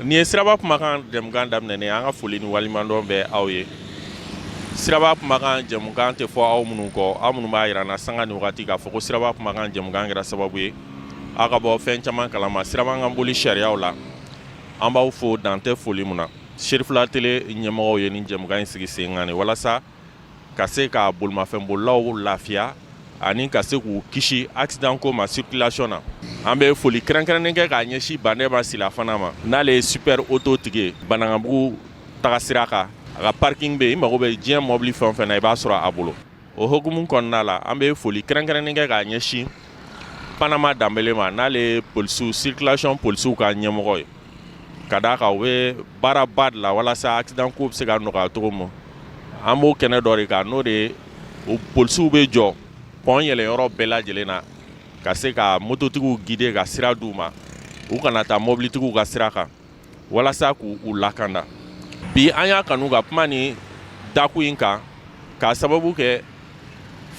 Nin ye Siraba Kumakan jɛmukan daminɛnen an ka foli ni waleɲumandɔn bɛ aw ye. Siraba Kumakan jɛmukan tɛ fɔ aw minnu kɔ, aw minnu b'a jira an na sanga ni wagati k'a fɔ ko Siraba Kumakan jɛmukan kɛra sababu ye aw ka bɔ fɛn caman kalama siraba kan boli sariyaw la. An b'aw fo dan tɛ foli min na. Serifula Tele ɲɛmɔgɔw ye nin jɛmukan in sigi sen kan walasa ka se ka bolimafɛnbolilaw lafiya ani ka se k'u kisi accident ko ma circulation na. An bɛ foli kɛrɛnkɛrɛnnen kɛ k'a ɲɛsin Bandɛba Sila fana ma, n'ale ye super auto tigi ye Banankabugu taga sira kan. A ka parking bɛ yen, i mago bɛ diɲɛ mɔbili fɛn o fɛn na, i b'a sɔrɔ a bolo. O hukumu kɔnɔna la, an bɛ foli kɛrɛnkɛrɛnnen kɛ k'a ɲɛsin Panama Danbele ma, n'ale ye polisiw, circulation polisiw ka ɲɛmɔgɔ ye, ka d'a kan u bɛ baaraba de la walasa accident ko bɛ se ka nɔgɔya cogo min. An b'o kɛnɛ dɔ de kan, n'o de ye o polisiw bɛ jɔ pont yɛlɛyɔrɔ bɛɛ lajɛlen na ka se ka mototigiw guider, ka sira d'u ma, u kana taa mobilitigiw ka sira kan, walasa k'u u lakanda. Bi, an y'a kanu ka kuma ni dakun in kan k'a sababu kɛ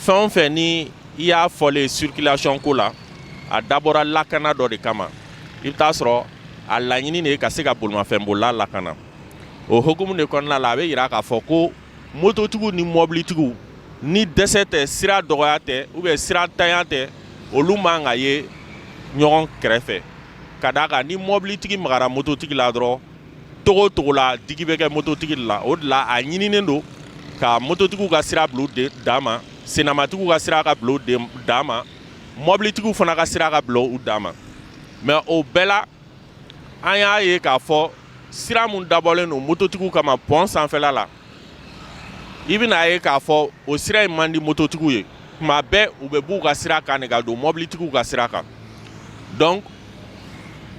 fɛn o fɛn ni i y'a fɔlen circulation ko la, a dabɔra lakana dɔ de kama. I bɛ taa sɔrɔ a laɲini de ye ka se ka bolimafɛnbolila lakana. O hukumu de kɔnɔna la, a bɛ yira k'a fɔ ko mototigiw ni mɔbilitigiw, ni dɛsɛ tɛ, sira dɔgɔya tɛ ou bien sira ntanya tɛ, olu man ka ye ɲɔgɔn kɛrɛfɛ, ka d'a kan ni mɔbilitigi magara mototigi la dɔrɔn, togo o togo la, digi bɛ kɛ mototigi de la. O de la, a ɲininen don ka mototigiw ka sira bila u dan ma, sennamatigiw ka sira ka bila u dan ma, mɔbilitigiw fana ka sira ka bila u dan ma. Mais o bɛɛ la, an y'a ye k'a fɔ sira mun dabɔlen don mototigiw kama pont sanfɛla la, i bɛna ye k'a fɔ o sira in man di mototigiw ye. Tuma bɛɛ, u bɛ b'u ka sira kan de ka don mɔbilitigiw ka sira kan. Donc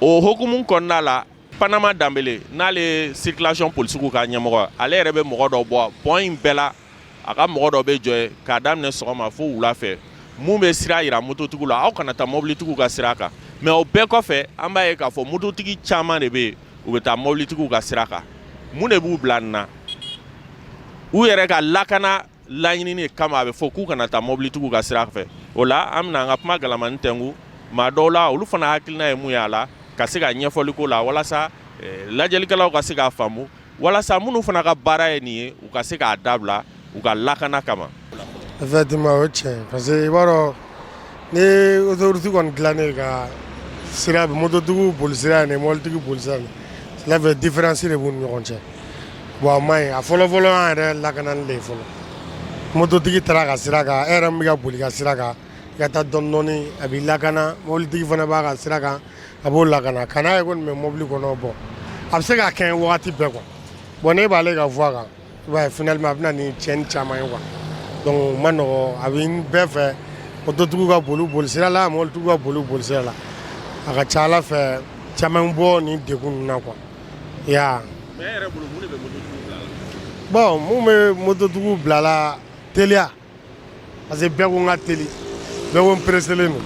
o hukumu kɔnɔna la, Panama Danbele, n'ale ye circulation polisiw ka ɲɛmɔgɔ, ale yɛrɛ bɛ mɔgɔ dɔ bɔ pont in bɛɛ la. A ka mɔgɔ dɔ bɛ jɔ yen k'a daminɛ sɔgɔma fo wula fɛ, mun bɛ sira yira mototigiw la, aw kana taa mɔbilitigiw ka sira kan. Mais o bɛɛ kɔfɛ, an b'a ye k'a fɔ mototigi caman de bɛ yen, u bɛ taa mɔbilitigiw ka sira kan. Mun de b'u bila nin na? U yɛrɛ ka lakana laɲinini kama, a bɛ fɔ k'u kana taa mɔbilitigiw ka sira fɛ. O la, an bɛna an ka kuma galamani tɛnku maa dɔw la, olu fana hakilina ye mun ye a la, ka se ka ɲɛfɔli ko la walasa lajɛlikɛlaw ka se k'a faamu, walasa minnu fana ka baara ye nin ye, u ka se k'a dabila u ka lakana kama. Effectivement, o ye tiɲɛ ye, parce que i b'a dɔn, ni autoroute kɔni dilannen ka sira, mototigiw boli sira ni mɔbilitigiw boli sira, cela fait différence de b'u ni ɲɔgɔn cɛ. Bon, a man ɲi. A fɔlɔ fɔlɔ, an yɛrɛ lakanali de ye fɔlɔ. Mototigi taara ka sira kan, e yɛrɛ min bɛ ka boli ka sira kan, i ka taa dɔɔni dɔɔni, a b'i lakana. Mɔbilitigi fana b'a ka sira kan, a b'o lakana. Kan'a ye ko nin bɛ mobili kɔnɔ, bɔn, a bɛ se ka kɛ wagati bɛɛ quoi. Bon, ne b'ale ka voie kan, i b'a ye, finalement a bɛ na ni tiɲɛni caman ye quoi. Donc o ma nɔgɔ. A bɛ bɛɛ fɛ, mototigiw ka boli boli sira la, mɔbilitigiw ka boli boli sira la. A ka ca Ala fɛ, caman bɔ nin degun ninnu na quoi, i y'a Mais e yɛrɛ bolo, mun de bɛ mototigiw bila la? Bon, mun bɛ mototigiw bila la? Teliya, parce que bɛɛ ko n ka teli, bɛɛ ko n pressélen don.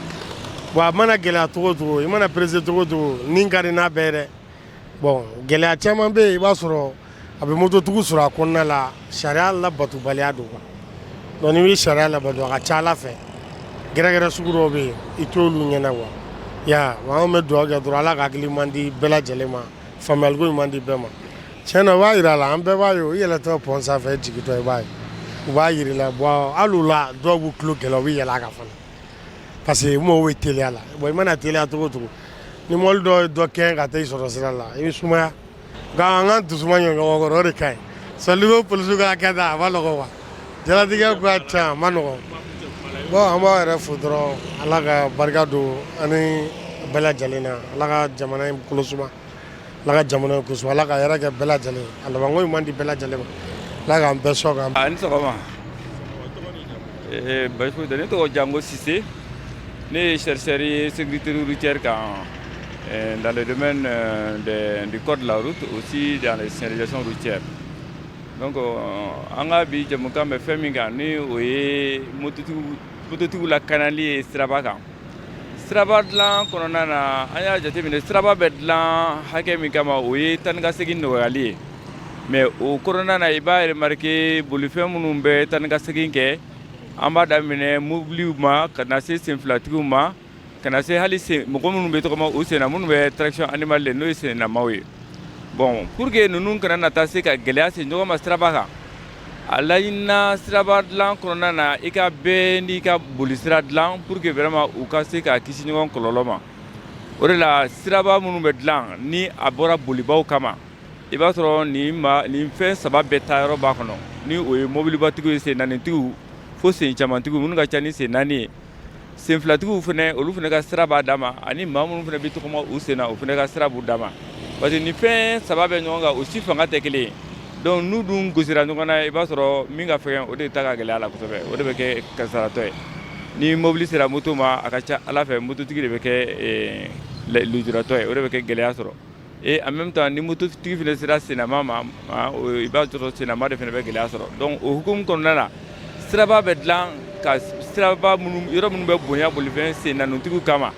Bon, a mana gɛlɛya cogo o cogo, i mana pressé cogo o cogo, nin ka di n'a bɛɛ ye dɛ. Bon, gɛlɛya caman bɛ yen, i b'a sɔrɔ a bɛ mototigiw sɔrɔ a kɔnɔna la, sariya labatobaliya don quoi. Donc n'i bɛ sariya labato, a ka ca Ala fɛ, gɛrɛgɛrɛ sugu dɔw bɛ yen, i t'olu ɲɛna quoi. Ya, anw bɛ dugawu kɛ dɔrɔn, Ala ka hakili ɲuman di bɛɛ lajɛlen ma, faamuyaliko ɲuman di bɛɛ ma. Tiɲɛ na, u b'a yira a la, an bɛɛ b'a ye. O yɛlɛtɔ pont sanfɛ, jigintɔ, i b'a ye, u b'a yir'i la. Bon, hali o la, dɔw b'u tulo gɛlɛya, u bɛ yɛlɛ a kan fana, parce que u mago bɛ teliya la. Bon, i mana teliya cogo o cogo, ni mɔbili dɔ ye dɔ kɛ ka taa i sɔrɔ sira la, i bɛ sumaya. Nka an ka dusuma ɲɔ ɲɔgɔn kɔrɔ, o de ka ɲi. Sɔli ko polisiw ka kɛ tan, a ma nɔgɔn quoi, diɲɛlatigɛ ka ca, a ma nɔgɔn. Bon, an b'aw yɛrɛ fo dɔrɔn. Ala ka barika don an ni bɛɛ lajɛlen na. Ala ka jamana in kolo suma, Ala ka jamana in kolo suma, Ala ka hɛrɛ kɛ bɛɛ lajɛlen, a labanko ɲuman di bɛɛ lajɛlen ma. Ala k'an bɛɛ sɔn k'an A ni sɔgɔma. Basi foyi tɛ. Ne tɔgɔ Jango Sise. Ne ye chercheur ye sécurité routière kan, dans le domaine du code de la route, aussi dans les signalisations routières. Donc an ka bi jɛmukan bɛ fɛn min kan, ni o ye mototigiw lakanali ye siraba kan. Siraba dilan kɔnɔna na, an y'a jateminɛ, siraba bɛ dilan hakɛ min kama, o ye taa ni ka segin nɔgɔyali ye. Mais o kɔnɔna na, i b'a remarquer, bolifɛn minnu bɛ taa ni ka segin kɛ, an b'a daminɛ mobiliw ma ka na se senfilatigiw ma, ka na se hali mɔgɔ minnu bɛ tɔgɔma u sen na, minnu bɛ traction animale, n'o ye sennamaw ye. Bon, pour que ninnu kana na taa se ka gɛlɛya se ɲɔgɔn ma siraba kan, a laɲinina siraba dilan kɔnɔna na, i ka bɛɛ n'i ka bolisira dilan pour que vraiment u ka se ka kisi ɲɔgɔn kɔlɔlɔ ma. O de la, siraba minnu bɛ dilan ni a bɔra bolibaw kama, i b'a sɔrɔ nin ma nin fɛn saba bɛɛ taa yɔrɔ b'a kɔnɔ, ni o ye mobilibatigiw ye, sen naanitigiw fo sen camantigiw minnu ka ca ni sen naani ye, sen filatigiw fana, olu fana ka sira b'a dama, ani maa minnu fana bɛ tɔgɔma u sen na, o fana ka sira b'u dama, parce que nin fɛn saba bɛ ɲɔgɔn kan, o si fanga tɛ kelen ye. Donc n'u dun gosira ɲɔgɔn na, i b'a sɔrɔ min ka fɛgɛn, o de ta ka gɛlɛya la kosɛbɛ, o de bɛ kɛ kasaratɔ ye. Ni mobili sera moto ma, a ka ca ala fɛ, mototigi de bɛ kɛ lujuratɔ ye, o de bɛ kɛ gɛlɛya sɔrɔ. Et en même temps, ni mototigi fana sera sennama ma, i b'a sɔrɔ sennama de fana bɛ gɛlɛya sɔrɔ. Donc o hukumu kɔnɔna na, siraba bɛ dilan ka siraba minnu, yɔrɔ minnu bɛ bonya bolifɛn sen naanitigiw kama,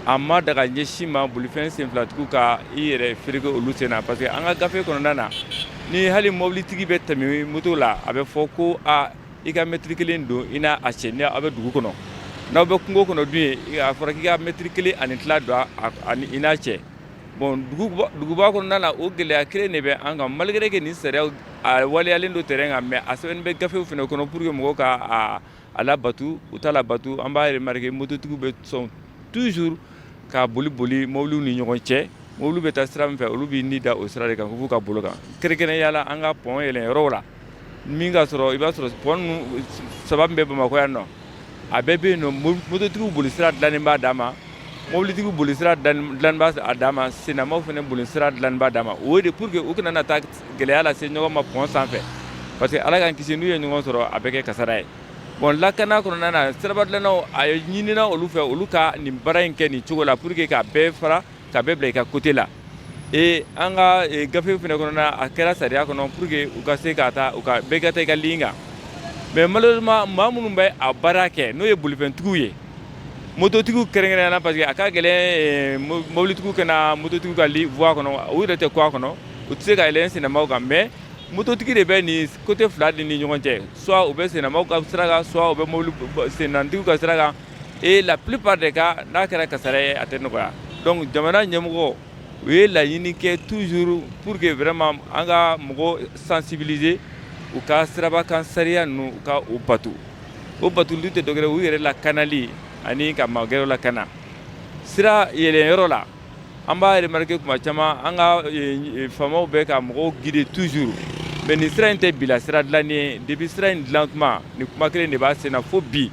a ma daga ɲɛsin ma bolifɛn sen filatigiw ka i yɛrɛ fereke olu sen na, parce que an ka gafe kɔnɔna na, ni hali mobilitigi bɛ tɛmɛ moto la, a bɛ fɔ ko a i ka mɛtiri kelen don i n'a a cɛ ni aw bɛ dugu kɔnɔ. N'aw bɛ kungo kɔnɔ dun ye, a fɔra k'i ka mɛtiri kelen ani tila don i n'a cɛ. Bon, duguba kɔnɔna na, o gɛlɛya kelen de bɛ an kan, malgré que nin sariyaw a waleyalen don terrain kan, mais a sɛbɛnnen bɛ gafew fana kɔnɔ pour que mɔgɔw ka a labatu, u t'a labatu. An b'a remarquer, mototigiw bɛ sɔn toujours ka boli boli mobiliw ni ɲɔgɔn cɛ. Mobiliw bɛ taa sira min fɛ, olu b'i ni da o sira de kan f'u ka bolo kan, kɛrɛnkɛrɛnnenya la an ka pont yɛlɛn yɔrɔw la min ka sɔrɔ. I b'a sɔrɔ pont ninnu saba min bɛ Bamakɔ yan nɔ, a bɛɛ bɛ yen nɔ, mototigiw boli sira dilannen b'a dama, mobilitigiw boli sira dilannen b'a a dama, sennamaw fana boli sira dilannen b'a dama. O de pour que u kana na taa gɛlɛya lase ɲɔgɔn ma pont sanfɛ, parce que Ala k'an kisi, n'u ye ɲɔgɔn sɔrɔ, a bɛ kɛ kasara ye. Bon, lakana kɔnɔna na, siraba dilannaw, a ɲinina olu fɛ, olu ka nin baara in kɛ nin cogo la pour que ka bɛɛ fara, ka bɛɛ bila i ka côté la. Et an ka gafe fana kɔnɔna, a kɛra sariya kɔnɔ pour que u ka se ka taa, u ka bɛɛ ka taa i ka ligne kan. Mais malheureusement, maa minnu bɛ a baara kɛ, n'o ye bolifɛntigiw ye, mototigiw kɛrɛnkɛrɛnnenya la, parce que a ka gɛlɛn mobilitigiw ka na mototigiw ka li voie kɔnɔ, u yɛrɛ tɛ ko a kɔnɔ, u tɛ se ka yɛlɛn sennamaw kan. Mais mototigi de bɛ nin côté fila de ni ɲɔgɔn cɛ, soit u bɛ sennamaw ka sira kan, soit u bɛ mobili sennantigiw ka sira kan. Et la plupart des cas, n'a kɛra kasara ye, a tɛ nɔgɔya. Donc jamana ɲɛmɔgɔ, u ye laɲini kɛ toujours pour que vraiment an ka mɔgɔ sensibiliser u ka sirabakan sariya ninnu, u ka o bato. O batoli tɛ dɔwɛrɛ, u yɛrɛ lakanali ani ka maa wɛrɛw lakana sira yɛlɛnyɔrɔ la. An b'a remarquer kuma caman, an ka faamaw bɛ ka mɔgɔw guider toujours, mais nin sira in tɛ bila sira dilannen ye. Depuis sira in dilan tuma, nin kuma kelen de b'a sen na fo bi,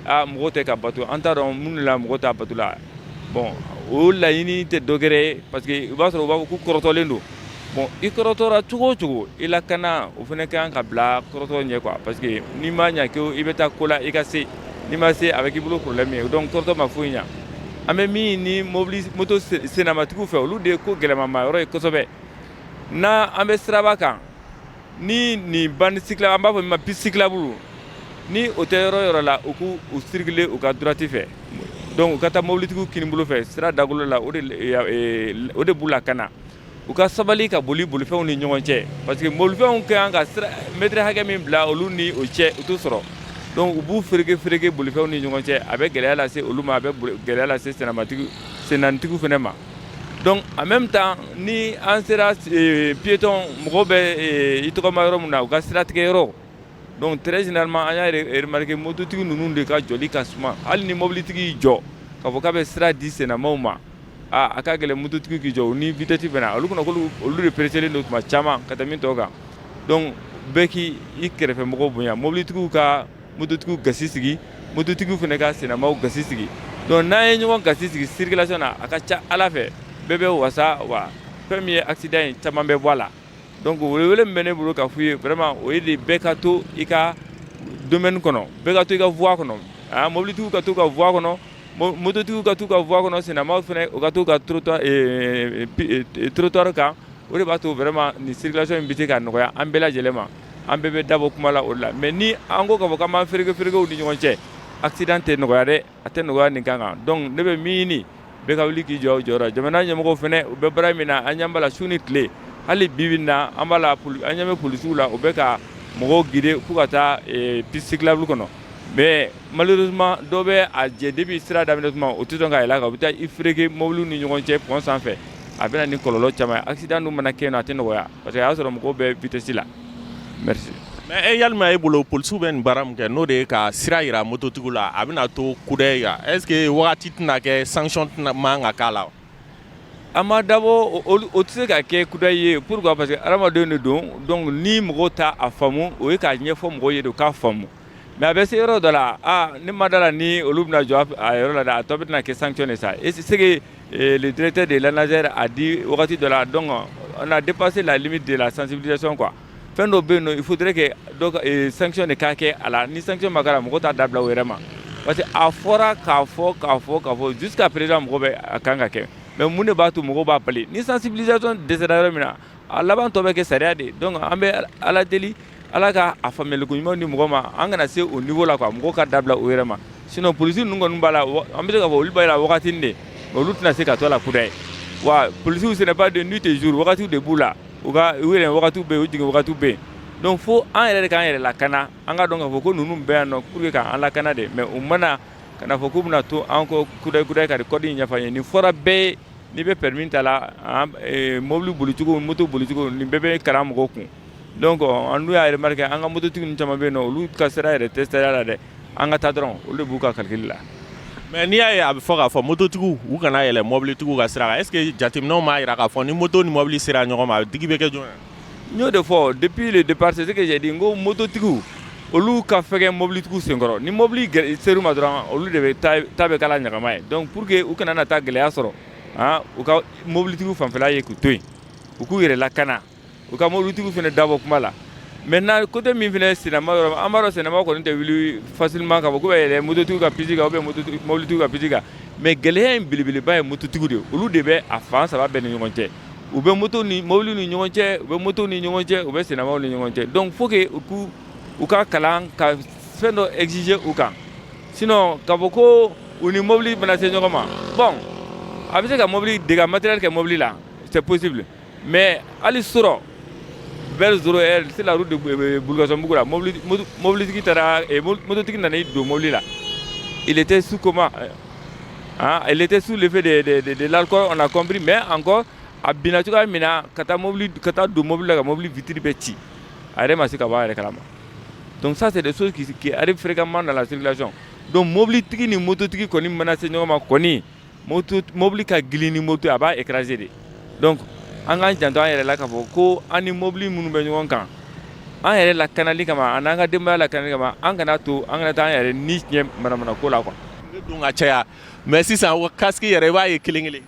a mɔgɔw tɛ ka bato. An t'a dɔn mun de la mɔgɔw t'a bato la. Bon, o laɲini tɛ dɔwɛrɛ ye, parce que i b'a sɔrɔ u b'a fɔ k'u kɔrɔtɔlen don. Bon, i kɔrɔtɔra cogo o cogo, i lakana, o fana ka kan ka bila kɔrɔtɔ ɲɛ quoi, parce que n'i ma ɲɛ ko i bɛ taa ko la, i ka se, n'i ma se, a bɛ k'i bolo problème ye. Donc kɔrɔtɔ ma foyi ɲɛ. An bɛ min ni mobili moto sennamatigiw fɛ, olu de ye ko gɛlɛmama yɔrɔ ye kosɛbɛ. N'a an bɛ siraba kan, ni nin bande cyclable, an b'a fɔ min ma piste cyclable, ni o tɛ yɔrɔ yɔrɔ la, u k'u u circuler u ka droite fɛ, donc u ka taa mobilitigiw kinibolo fɛ sira dagolo la, o de b'u lakana. U ka sabali ka boli bolifɛnw ni ɲɔgɔn cɛ, parce que bolifɛnw ka kan ka sira mètre hakɛ min bila olu ni o cɛ, u t'o sɔrɔ. Donc u b'u fereke fereke bolifɛnw ni ɲɔgɔn cɛ, a bɛ gɛlɛya lase olu ma, a bɛ gɛlɛya lase sennamatigi sennanitigiw fana ma. Donc en même temps, ni an sera piéton, mɔgɔw bɛ i tɔgɔma yɔrɔ min na, u ka siratigɛ yɔrɔ, donc très généralement, an y'a remarqué, mototigi ninnu de ka jɔli ka suma. Hali ni mobilitigi y'i jɔ k'a fɔ k'a bɛ sira di sennamaw ma, a ka gɛlɛn mototigi k'i jɔ u ni vitesse fana, olu kɔnɔ k'olu olu de pressélen don tuma caman ka tɛmɛ tɔw kan. Donc bɛɛ k'i i kɛrɛfɛ mɔgɔw bonya, mobilitigiw ka mototigiw gasi sigi, mototigiw fana ka sennamaw gasi sigi. Donc n'an ye ɲɔgɔn gasi sigi circulation na, a ka ca ala fɛ, bɛɛ bɛ wasa wa fɛn min ye accident ye, caman bɛ bɔ a la. Donc welewele min bɛ ne bolo ka f'u ye vraiment, o ye de bɛɛ ka to i ka domaine kɔnɔ, bɛɛ ka to i ka voie kɔnɔ. Ah, mobilitigiw ka to ka voie kɔnɔ, mototigiw ka to ka voie kɔnɔ, sennamaw fana, u ka to ka trottoir kan. O de b'a to vraiment nin circulation in bɛ se ka nɔgɔya an bɛɛ lajɛlen ma, an bɛɛ bɛ dabɔ kuma la o de la. Mais ni an ko k'a fɔ k'an b'an fereke ferekew ni ɲɔgɔn cɛ, accident tɛ nɔgɔya dɛ, a tɛ nɔgɔya nin kan kan. Donc ne bɛ min ɲini, bɛɛ ka wuli k'i jɔ jɔyɔrɔ. Jamana ɲɛmɔgɔw fana, u bɛ baara min na, an ɲɛ b'a la su ni tile. Hali bi bi in na, an b'a la, an ɲɛ bɛ polisiw la, u bɛ ka mɔgɔw guider f'u ka taa piste cyclable kɔnɔ. Mais malheureusement, dɔw bɛ a jɛ depuis sira daminɛ tuma, o tɛ sɔn ka yɛlɛ a kan, u bɛ taa i fereke mobiliw ni ɲɔgɔn cɛ pont sanfɛ. A bɛ na ni kɔlɔlɔ caman ye. Accident dun mana kɛ yen nɔ, a tɛ nɔgɔya, parce que a y'a sɔrɔ mɔgɔw bɛ vitesse la. Merci. Mais e yalima, e bolo, polisiw bɛ nin baara min kɛ, n'o de ye ka sira yira mototigiw la, a bɛna to kudayi kan, est ce que wagati tɛna kɛ, sanction tɛna man ka k'a la wa? A ma dabɔ, o tɛ se ka kɛ kudayi ye. Pourquoi? Parce que hadamadenw de don. Donc ni mɔgɔw t'a a faamu, o ye k'a ɲɛfɔ mɔgɔw ye de, u k'a faamu. Mais a bɛ se yɔrɔ dɔ la, aa, ne ma da la ni olu bɛna jɔ a yɔrɔ la dɛ. A tɔ bɛna kɛ sanction de sa. Et c'est ce que le directeur de l'ANASER a dit wagati dɔ la. Donc on a dépassé la limite de la sensibilisation, quoi. Fɛn dɔ bɛ yen nɔ, il faudrait que dɔ ka sanction de k'a kɛ a la. Ni sanction ma k'a la, mɔgɔw t'a dabila u yɛrɛ ma, parce que a fɔra k'a fɔ, k'a fɔ, k'a fɔ, jusqu'à présent mɔgɔ bɛ a kan ka kɛ. Mais mun de b'a to mɔgɔw b'a bali? Ni sensibilisation dɛsɛra yɔrɔ min na, a laban tɔ bɛ kɛ sariya de. Donc an bɛ Ala deli, Ala ka a faamuyaliko ɲuman di mɔgɔ ma, an kana se o niveau la, quoi, mɔgɔw ka dabila u yɛrɛ ma. Sinon polisi ninnu kɔni b'a la, an bɛ se k'a fɔ olu b'a la wagatinin de, mais olu tɛna se ka to a la kudayi. Wa polisiw, ce n'est pas de nuit et jour, wagatiw de b'u la, u ka u yɛrɛ wagatiw bɛ yen, u jigin wagatiw bɛ yen. Donc fo an yɛrɛ de k'an yɛrɛ lakana. An ka dɔn k'a fɔ ko ninnu bɛ yan nɔ pour que k'an lakana de. Mais u mana ka na fɔ k'u bɛna to an kɔ kudayi kudayi ka code in ɲɛfɔ an ye, nin fɔra bɛɛ ye. N'i bɛ permis ta la, mobili bolicogo, moto bolicogo, nin bɛɛ bɛ kalan mɔgɔw kun. Donc an dun y'a remarqué, an ka mototigi ninnu caman bɛ yen nɔ, olu ka sira yɛrɛ tɛ sira la dɛ. An ka taa dɔrɔn, olu de b'u ka calcul la. Mais n'i y'a ye a bɛ fɔ k'a fɔ mototigiw u kana yɛlɛ mobilitigiw ka sira kan, est ce que jateminɛw m'a jira k'a fɔ ni moto ni mobili sera ɲɔgɔn ma, digi bɛ kɛ jɔn ye? N y'o de fɔ depuis le départ, c'est ce que j'ai dit. N ko mototigiw, olu ka fɛgɛn mobilitigiw senkɔrɔ. Ni mobili ser'u ma dɔrɔn, olu de bɛ ta bɛ k'a la ɲagama ye. Donc pour que u kana na taa gɛlɛya sɔrɔ, han, u ka mobilitigiw fanfɛla ye k'u to yen, u k'u yɛrɛ lakana, u ka mobilitigiw fana dabɔ kuma la. Maintenant, côté min fana, senama yɔrɔ, an b'a dɔn senama kɔni tɛ wuli facilement k'a fɔ k'u bɛ yɛlɛ mototigiw ka piste kan ou bien mobilitigiw ka piste kan. Mais gɛlɛya in belebeleba ye mototigiw de ye. Olu de bɛ a fan saba bɛɛ ni ɲɔgɔn cɛ. U bɛ moto ni mobili ni ɲɔgɔn cɛ, u bɛ moto ni ɲɔgɔn cɛ, u bɛ senamaw ni ɲɔgɔn cɛ. Donc faut que u k'u u ka kalan ka fɛn dɔ exiger u kan. Sinon k'a fɔ ko u ni mobili bɛna se ɲɔgɔn ma, bon, a bɛ se ka mobili dégâts matériel kɛ mobili la, c'est possible. Mais hali sɔrɔ vers 0 heure sur la route de Bulukasunbugu la, mobili mobilitigi taara, mototigi nana i don mobili la, il était sous coma, hein, il était sous l'effet de l'alcool, on a compris. Mais encore, a binna cogoya min na ka taa mobili, ka taa don mobili la, ka mobili vitre bɛɛ ci, a yɛrɛ ma se ka bɔ a yɛrɛ kalama. Donc ça, c'est des choses qui arrivent fréquemment dans la circulation. Donc mobilitigi ni mototigi kɔni mana se ɲɔgɔn ma kɔni, moto, mobili ka girin ni moto, a b'a écraser de. Donc an k'an janto an yɛrɛ la k'a fɔ ko an ni mobili minnu bɛ ɲɔgɔn kan, an yɛrɛ lakanali kama, a n'an ka denbaya lakanali kama, an kana to an kana taa an yɛrɛ ni tiɲɛ manamana ko la, quoi. Bɛ don ka caya, mais sisan casque yɛrɛ, i b'a ye kelen kelen.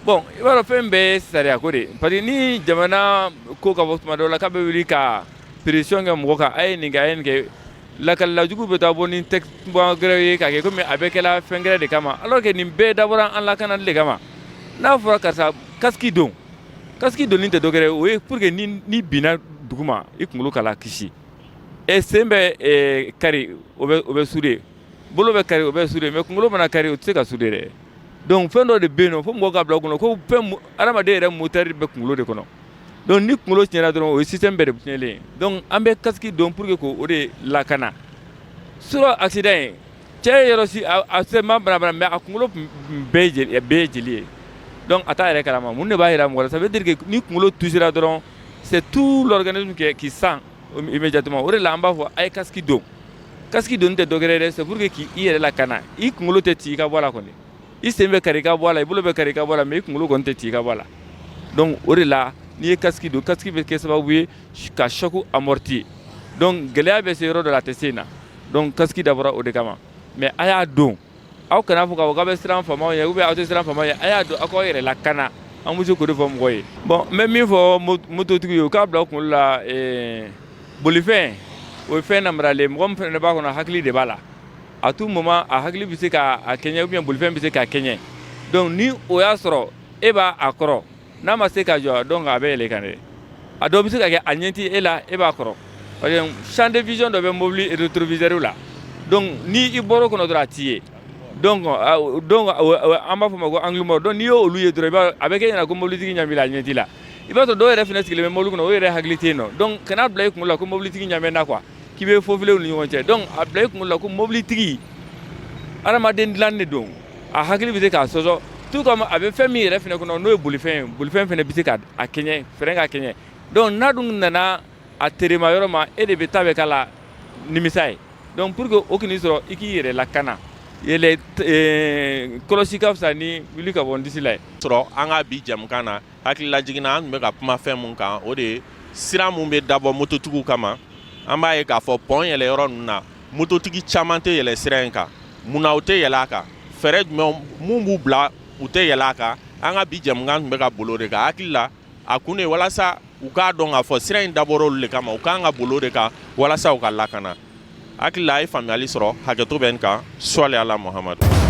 Bon, i b'a dɔn, fɛn bɛɛ ye sariya ko de, parce que ni jamana ko ka fɔ tuma dɔw la k'a bɛ wuli ka pression kɛ mɔgɔ kan, a ye nin kɛ, a ye nin kɛ, lakalilajugu bɛ taa bɔ ni texte wɛrɛ ye k'a kɛ komi a bɛ kɛla fɛn gɛrɛ de kama, alors que nin bɛɛ dabɔra an lakanali de kama. N'a fɔra karisa casque don, casque donni tɛ dɔ wɛrɛ ye, o ye pour que ni binna duguma, i kunkolo k'a la kisi. Ɛ, sen bɛ kari, o bɛ souder, bolo bɛ kari, o bɛ souder, mais kunkolo mana kari, o tɛ se ka souder dɛ. Donc fɛn dɔ de bɛ yen nɔ, fo mɔgɔw ka bila u kɔnɔ ko fɛn hadamaden yɛrɛ moteur bɛ kunkolo de kɔnɔ. Donc ni kunkolo tiɲɛna dɔrɔn, o ye système bɛɛ de tiɲɛlen ye. Donc an bɛ casque don pour que k'o de lakana. Surɔ accident ye, cɛ ye yɔrɔ si a seulement bana bana, mais a kunkolo bɛɛ ye jeli ye. Donc a t'a yɛrɛ kalama. Mun de b'a jira mɔgɔ la? Ça veut dire que ni kunkolo touchera dɔrɔn, c'est tout l'organisme qui sent immédiatement. O de la an b'a fɔ a ye casque don. Casque donni tɛ dɔ wɛrɛ ye dɛ, c'est pour que k'i yɛrɛ lakana. I kunkolo tɛ ci i ka bɔ a la kɔni, i sen bɛ kari i ka bɔ a la, i bolo bɛ kari i ka bɔ a la, mais i kunkolo kɔni tɛ ci i ka bɔ a la. Donc o de la n'i ye casque don, casque bɛ kɛ sababu ye ka choc amortir. Donc gɛlɛya bɛ se yɔrɔ dɔ la, a tɛ se yen na. Donc casque dabɔra o de kama. Mais a y'a don, aw kana fɔ k'a fɔ k'aw bɛ siran faamaw ɲɛ ou bien aw tɛ siran faamaw ɲɛ. A y'a don, aw k'aw yɛrɛ lakana. An bɛ se k'o de fɔ mɔgɔw ye. Bon, n bɛ min fɔ mototigi ye, u k'a bila u kunkolo la, bolifɛn o ye fɛn namaralen. Mɔgɔ min fana b'a kɔnɔ, hakili de b'a la. À tout moment, a hakili bɛ se k'a kɛɲɛ ou bien bolifɛn bɛ se k'a kɛɲɛ. Donc ni o y'a sɔrɔ e b'a a kɔrɔ, n'a ma se ka jɔ, donc a bɛ yɛlɛ i kan dɛ. A dɔw bɛ se ka kɛ a ɲɛ ti e la, e b'a kɔrɔ, parce que champ de vision dɔ bɛ mobili rétroviseur la. Donc ni i bɔr'o kɔnɔ dɔrɔn, a t'i ye. Donc an b'a fɔ o ma ko angle mort. Donc n'i y'olu ye dɔrɔn, i b'a a bɛ kɛ ɲɛna ko mobilitigi ɲɛ b'i la, a ɲɛ t'i la. I b'a sɔrɔ dɔw yɛrɛ fana sigilen bɛ mobili kɔnɔ, o yɛrɛ hakili tɛ yen nɔ. Donc kana bila i kunkolo la ko mobilitigi ɲɛ bɛ n na, quoi, k'i bɛ faufiler u ni ɲɔgɔn cɛ. Donc a bila i kunkolo la ko mobilitigi hadamaden dilan de don, a hakili bɛ se k'a sɔsɔ. Tout Tout comme a bɛ fɛn min yɛrɛ fɛnɛ kɔnɔ, n'o ye bolifɛn ye, bolifɛn fɛnɛ bɛ se ka a kɛɲɛ, frein ka kɛɲɛ. Donc n'a dun nana a terema yɔrɔ ma, e de bɛ ta bɛ k'a la nimisa ye. Donc pour que o k'i sɔrɔ, i k'i yɛrɛ lakana, yɛlɛ kɔlɔsi ka fisa ni wuli ka bɔ n disi la ye. Sɔrɔ an ka bi jamukan na, hakilila jiginna, an tun bɛ ka kuma fɛn mun kan, o de ye sira mun bɛ dabɔ mototigiw kama. An b'a ye k'a fɔ pont yɛlɛ yɔrɔ ninnu na, mototigi caman tɛ yɛlɛ sira in kan. Munna u tɛ yɛlɛ a kan? Fɛɛrɛ jumɛn mun b'u bila u tɛ yɛlɛ a kan? An ka bi jamukan tun bɛ ka bolo de kan. Hakili la, a kun de ye walasa u k'a dɔn k'a fɔ sira in dabɔra olu de kama, u k'an ka bolo de kan walasa u ka lakana. Hakili la, a ye faamuyali sɔrɔ. Hakɛto bɛ nin kan. Sɔli ala Muhamadu.